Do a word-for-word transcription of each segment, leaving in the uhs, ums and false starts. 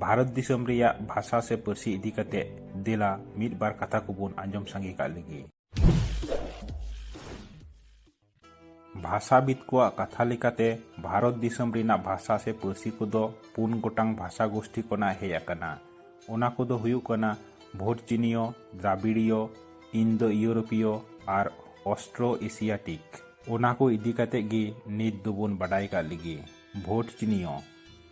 ᱵᱷᱟᱨᱚᱛ ᱫᱤᱥᱚᱢ ᱨᱮᱭᱟᱜ ᱵᱷᱟᱥᱟ ᱥᱮ ᱯᱟᱹᱨᱥᱤ ᱤᱫᱤ ᱠᱟᱛᱮ ᱫᱮᱞᱟ ᱢᱤᱫ ᱵᱟᱨ ᱠᱟᱛᱷᱟ ᱠᱚᱵᱚᱱ ᱟᱸᱡᱚᱢ ᱥᱟᱸᱜᱮ ᱠᱟᱜ ᱞᱮᱜᱮ᱾ ᱵᱷᱟᱥᱟᱵᱤᱫ ᱠᱚᱣᱟᱜ ᱠᱟᱛᱷᱟ ᱞᱮᱠᱟᱛᱮ, ᱵᱷᱟᱨᱚᱛ ᱫᱤᱥᱚᱢ ᱨᱮᱱᱟᱜ ᱵᱷᱟᱥᱟ ᱥᱮ ᱯᱟᱹᱨᱥᱤ ᱠᱚᱫᱚ ᱯᱩᱱ ᱜᱚᱴᱟᱝ ᱵᱷᱟᱥᱟ ᱜᱳᱥᱴᱷᱤ ᱠᱷᱚᱱᱟᱜ ᱦᱮᱡ ᱟᱠᱟᱱᱟ᱾ ᱚᱱᱟ ᱠᱚᱫᱚ ᱦᱩᱭᱩᱜ ᱠᱟᱱᱟ ᱵᱷᱳᱴ ᱪᱤᱱᱤᱭᱚ, ᱫᱨᱟᱵᱤᱲᱤᱭᱚ, ᱤᱱᱫᱳ ᱤᱭᱩᱨᱳᱯᱤᱭᱚ ᱟᱨ ᱚᱥᱴᱨᱳ ᱮᱥᱤᱭᱟᱴᱤᱠ᱾ ᱚᱱᱟ ᱠᱚ ᱤᱫᱤ ᱠᱟᱛᱮ ᱜᱮ ᱱᱤᱛ ᱫᱚᱵᱚᱱ ᱵᱟᱰᱟᱭ ᱠᱟᱜ ᱞᱮᱜᱮ᱾ ᱵᱷᱳᱴ ᱪᱤᱱᱤᱭᱚ,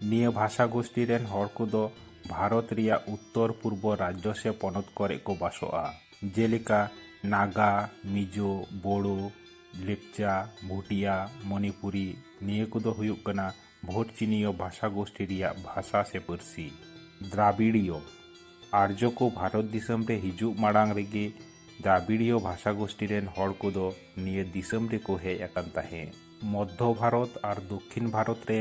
ᱱᱤᱭᱟᱹ ᱵᱷᱟᱥᱟ ᱜᱳᱥᱴᱷᱤ ᱨᱮᱱ ᱦᱚᱲ ᱠᱚᱫᱚ ᱵᱷᱟᱨᱚᱛ ᱨᱮᱭᱟᱜ ᱩᱛᱛᱚᱨ ᱯᱩᱨᱵᱚ ᱨᱟᱡᱽᱡᱚ ᱥᱮ ᱯᱚᱱᱚᱛ ᱠᱚᱨᱮ ᱠᱚ ᱵᱟᱥᱚᱜᱼᱟ, ᱡᱮᱞᱮᱠᱟ ᱱᱟᱜᱟ, ᱢᱤᱡᱳ, ᱵᱳᱲᱳ, ᱞᱮᱯᱪᱟ, ᱵᱷᱩᱴᱤᱭᱟ, ᱢᱚᱱᱤᱯᱩᱨᱤ᱾ ᱱᱤᱭᱟᱹ ᱠᱚᱫᱚ ᱦᱩᱭᱩᱜ ᱠᱟᱱᱟ ᱵᱷᱳᱴ ᱪᱤᱱᱤᱭᱚ ᱵᱷᱟᱥᱟ ᱜᱳᱥᱴᱷᱤ ᱨᱮᱭᱟᱜ ᱵᱷᱟᱥᱟ ᱥᱮ ᱯᱟᱹᱨᱥᱤ᱾ ᱫᱨᱟᱵᱤᱲᱤᱭᱚ, ᱟᱨᱡᱚ ᱠᱚ ᱵᱷᱟᱨᱚᱛ ᱫᱤᱥᱚᱢ ᱨᱮ ᱦᱤᱡᱩᱜ ᱢᱟᱲᱟᱝ ᱨᱮᱜᱮ ᱫᱨᱟᱵᱤᱲᱤᱭᱚ ᱵᱷᱟᱥᱟ ᱜᱳᱥᱴᱷᱤ ᱨᱮᱱ ᱦᱚᱲ ᱠᱚᱫᱚ ᱱᱤᱭᱟᱹ ᱫᱤᱥᱚᱢ ᱨᱮᱠᱚ ᱦᱮᱡ ᱟᱠᱟᱱ ᱛᱟᱦᱮᱸ᱾ ᱢᱚᱫᱽᱫᱷᱚ ᱵᱷᱟᱨᱚᱛ ᱟᱨ ᱫᱚᱠᱠᱷᱤᱱ ᱵᱷᱟᱨᱚᱛ ᱨᱮ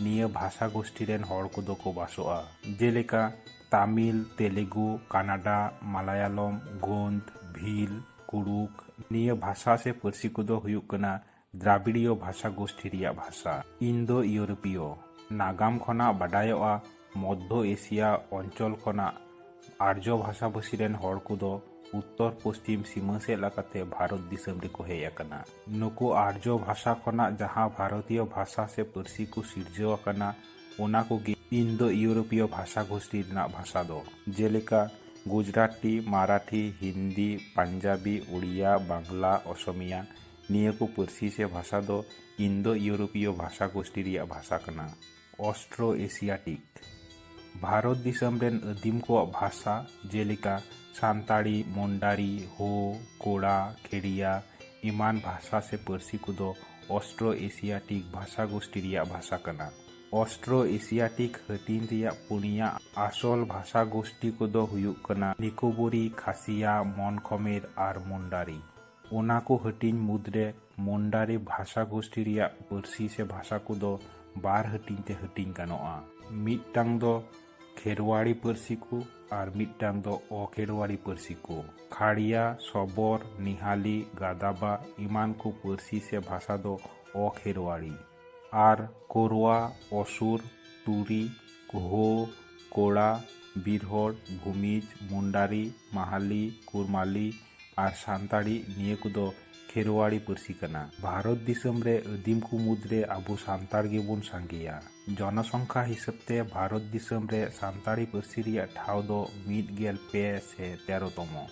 ᱱᱤᱭᱟᱹ ᱵᱷᱟᱥᱟ ᱜᱳᱥᱴᱷᱤ ᱨᱮᱱ ᱦᱚᱲ ᱠᱚᱫᱚ ᱠᱚ ᱵᱟᱥᱚᱜᱼᱟ, ᱡᱮᱞᱮᱠᱟ ᱛᱟᱢᱤᱞ, ᱛᱮᱞᱮᱜᱩ, ᱠᱟᱱᱟᱰᱟ, ᱢᱟᱞᱟᱭᱟᱞᱚᱢ, ᱜᱳᱱᱰ, ᱵᱷᱤᱞ, ᱠᱩᱲᱩᱠ᱾ ᱱᱤᱭᱟᱹ ᱵᱷᱟᱥᱟ ᱥᱮ ᱯᱟᱹᱨᱥᱤ ᱠᱚᱫᱚ ᱦᱩᱭᱩᱜ ᱠᱟᱱᱟ ᱫᱨᱟᱵᱤᱲᱤᱭᱚ ᱵᱷᱟᱥᱟ ᱜᱳᱥᱴᱷᱤ ᱨᱮᱭᱟᱜ ᱵᱷᱟᱥᱟ᱾ ᱤᱱᱫᱳ ᱤᱭᱩᱨᱳᱯᱤᱭᱚ ᱱᱟᱜᱟᱢ ᱠᱷᱚᱱᱟᱜ ᱵᱟᱰᱟᱭᱚᱜᱼᱟ, ᱢᱚᱫᱽᱫᱷᱚ ᱮᱥᱤᱭᱟ ᱚᱧᱪᱚᱞ ᱠᱷᱚᱱᱟᱜ ᱟᱨᱡᱚ ᱵᱷᱟᱥᱟᱵᱷᱟᱥᱤ ᱨᱮᱱ ᱦᱚᱲ ᱠᱚᱫᱚ ᱩᱛᱛᱚᱨ ᱯᱚᱥᱪᱤᱢ ᱥᱤᱢᱟᱹ ᱥᱮᱫ ᱞᱮᱠᱟᱛᱮ ᱵᱷᱟᱨᱚᱛ ᱫᱤᱥᱚᱢ ᱨᱮᱠᱚ ᱦᱮᱡ ᱟᱠᱟᱱᱟ᱾ ᱱᱩᱠᱩ ᱟᱨᱡᱚ ᱵᱷᱟᱥᱟ ᱠᱷᱚᱱᱟᱜ ᱡᱟᱦᱟᱸ ᱵᱷᱟᱨᱚᱛᱤᱭᱚ ᱵᱷᱟᱥᱟ ᱥᱮ ᱯᱟᱹᱨᱥᱤ ᱠᱚ ᱥᱤᱨᱡᱟᱹᱣ ᱟᱠᱟᱱᱟ, ᱚᱱᱟ ᱠᱚᱜᱮ ᱤᱱᱫᱳ ᱤᱭᱩᱨᱳᱯᱤᱭᱚ ᱵᱷᱟᱥᱟ ᱜᱳᱥᱴᱷᱤ ᱨᱮᱱᱟᱜ ᱵᱷᱟᱥᱟ ᱫᱚ, ᱡᱮᱞᱮᱠᱟ ᱜᱩᱡᱽᱨᱟᱴᱤ, ᱢᱟᱨᱟᱴᱷᱤ, ᱦᱤᱱᱫᱤ, ᱯᱟᱧᱡᱟᱵᱤ, ᱩᱲᱤᱭᱟ, ᱵᱟᱝᱞᱟ, ᱚᱥᱚᱢᱤᱭᱟ᱾ ᱱᱤᱭᱟᱹ ᱠᱚ ᱯᱟᱹᱨᱥᱤ ᱥᱮ ᱵᱷᱟᱥᱟ ᱫᱚ ᱤᱱᱫᱳ ᱤᱭᱩᱨᱳᱯᱤᱭᱚ ᱵᱷᱟᱥᱟ ᱜᱳᱥᱴᱷᱤ ᱨᱮᱭᱟᱜ ᱵᱷᱟᱥᱟ ᱠᱟᱱᱟ᱾ ᱚᱥᱴᱨᱳ ᱮᱥᱤᱭᱟᱴᱤᱠ ᱵᱷᱟᱨᱚᱛ ᱫᱤᱥᱚᱢ ᱨᱮᱱ ᱟᱹᱫᱤᱢ ᱠᱚᱣᱟᱜ ᱵᱷᱟᱥᱟ, ᱡᱮᱞᱮᱠᱟ ᱥᱟᱱᱛᱟᱲᱤ, ᱢᱚᱱᱰᱟᱨᱤ, ᱦᱳ, ᱠᱳᱲᱟ, ᱠᱷᱮᱲᱤᱭᱟ ᱮᱢᱟᱱ ᱵᱷᱟᱥᱟ ᱥᱮ ᱯᱟᱹᱨᱥᱤ ᱠᱚᱫᱚ ᱚᱥᱴᱨᱳ ᱮᱥᱤᱭᱟᱴᱤᱠ ᱵᱷᱟᱥᱟ ᱜᱳᱥᱴᱷᱤ ᱨᱮᱭᱟᱜ ᱵᱷᱟᱥᱟ ᱠᱟᱱᱟ᱾ ᱚᱥᱴᱨᱳ ᱮᱥᱤᱭᱟᱴᱤᱠ ᱦᱟᱹᱴᱤᱧ ᱨᱮᱭᱟᱜ ᱯᱩᱱᱭᱟ ᱟᱥᱚᱞ ᱵᱷᱟᱥᱟ ᱜᱳᱥᱴᱷᱤ ᱠᱚᱫᱚ ᱦᱩᱭᱩᱜ ᱠᱟᱱᱟ ᱱᱤᱠᱳᱵᱚᱨᱤ, ᱠᱷᱟᱥᱤᱭᱟ, ᱢᱚᱱᱠᱷᱚᱢᱮᱨ ᱟᱨ ᱢᱩᱱᱰᱟᱨᱤ᱾ ᱚᱱᱟ ᱠᱚ ᱦᱟᱹᱴᱤᱧ ᱢᱩᱫᱽᱨᱮ ᱢᱩᱱᱰᱟᱨᱤ ᱵᱷᱟᱥᱟ ᱜᱳᱥᱴᱷᱤ ᱨᱮᱭᱟᱜ ᱯᱟᱹᱨᱥᱤ ᱥᱮ ᱵᱷᱟᱥᱟ ᱠᱚᱫᱚ ᱵᱟᱨ ᱦᱟᱹᱴᱤᱧ ᱛᱮ ᱦᱟᱹᱴᱤᱧ ᱜᱟᱱᱚᱜᱼᱟ᱾ ᱢᱤᱫᱴᱟᱝ ᱫᱚ ᱠᱷᱮᱨᱣᱟᱲᱤ ᱯᱟᱹᱨᱥᱤ ᱠᱚ ᱟᱨ ᱢᱤᱫᱴᱟᱝ ᱫᱚ ᱚᱠᱷᱮᱨᱣᱟᱲᱤ ᱯᱟᱹᱨᱥᱤ ᱠᱚ᱾ ᱠᱷᱟᱲᱤᱭᱟ, ᱥᱚᱵᱚᱨ, ᱱᱤᱦᱟᱞᱤ, ᱜᱟᱫᱟᱵᱟ ᱮᱢᱟᱱ ᱠᱚ ᱯᱟᱹᱨᱥᱤ ᱥᱮ ᱵᱷᱟᱥᱟ ᱫᱚ ᱚᱠᱷᱮᱨᱣᱟᱲᱤ᱾ ᱟᱨ ᱠᱳᱨᱣᱟ, ᱚᱥᱩᱨ, ᱛᱩᱨᱤ, ᱠᱳᱦᱳ, ᱠᱳᱲᱟ, ᱵᱤᱨᱦᱚᱲ, ᱵᱷᱩᱢᱤᱡᱽ, ᱢᱩᱱᱰᱟᱨᱤ, ᱢᱟᱦᱟᱞᱤ, ᱠᱩᱨᱢᱟᱞᱤ ᱟᱨ ᱥᱟᱱᱛᱟᱲᱤ, ᱱᱤᱭᱟᱹ ᱠᱚᱫᱚ ᱠᱷᱮᱨᱣᱟᱲᱤ ᱯᱟᱹᱨᱥᱤ ᱠᱟᱱᱟ᱾ ᱵᱷᱟᱨᱚᱛ ᱫᱤᱥᱚᱢ ᱨᱮ ᱟᱹᱫᱤᱢ ᱠᱚ ᱢᱩᱫᱽᱨᱮ ᱟᱵᱚ ᱥᱟᱱᱛᱟᱲ ᱜᱮᱵᱚᱱ ᱥᱟᱸᱜᱮᱭᱟ᱾ ᱡᱚᱱᱚᱥᱚᱝᱠᱷᱟ ᱦᱤᱥᱟᱹᱵ ᱛᱮ ᱵᱷᱟᱨᱚᱛ ᱫᱤᱥᱚᱢ ᱨᱮ ᱥᱟᱱᱛᱟᱲᱤ ᱯᱟᱹᱨᱥᱤ ᱨᱮᱭᱟᱜ ᱴᱷᱟᱶ ᱫᱚ ᱢᱤᱫ ᱜᱮᱞ ᱯᱮ ᱥᱮ ᱛᱮᱨᱚ ᱛᱚᱢᱚ᱾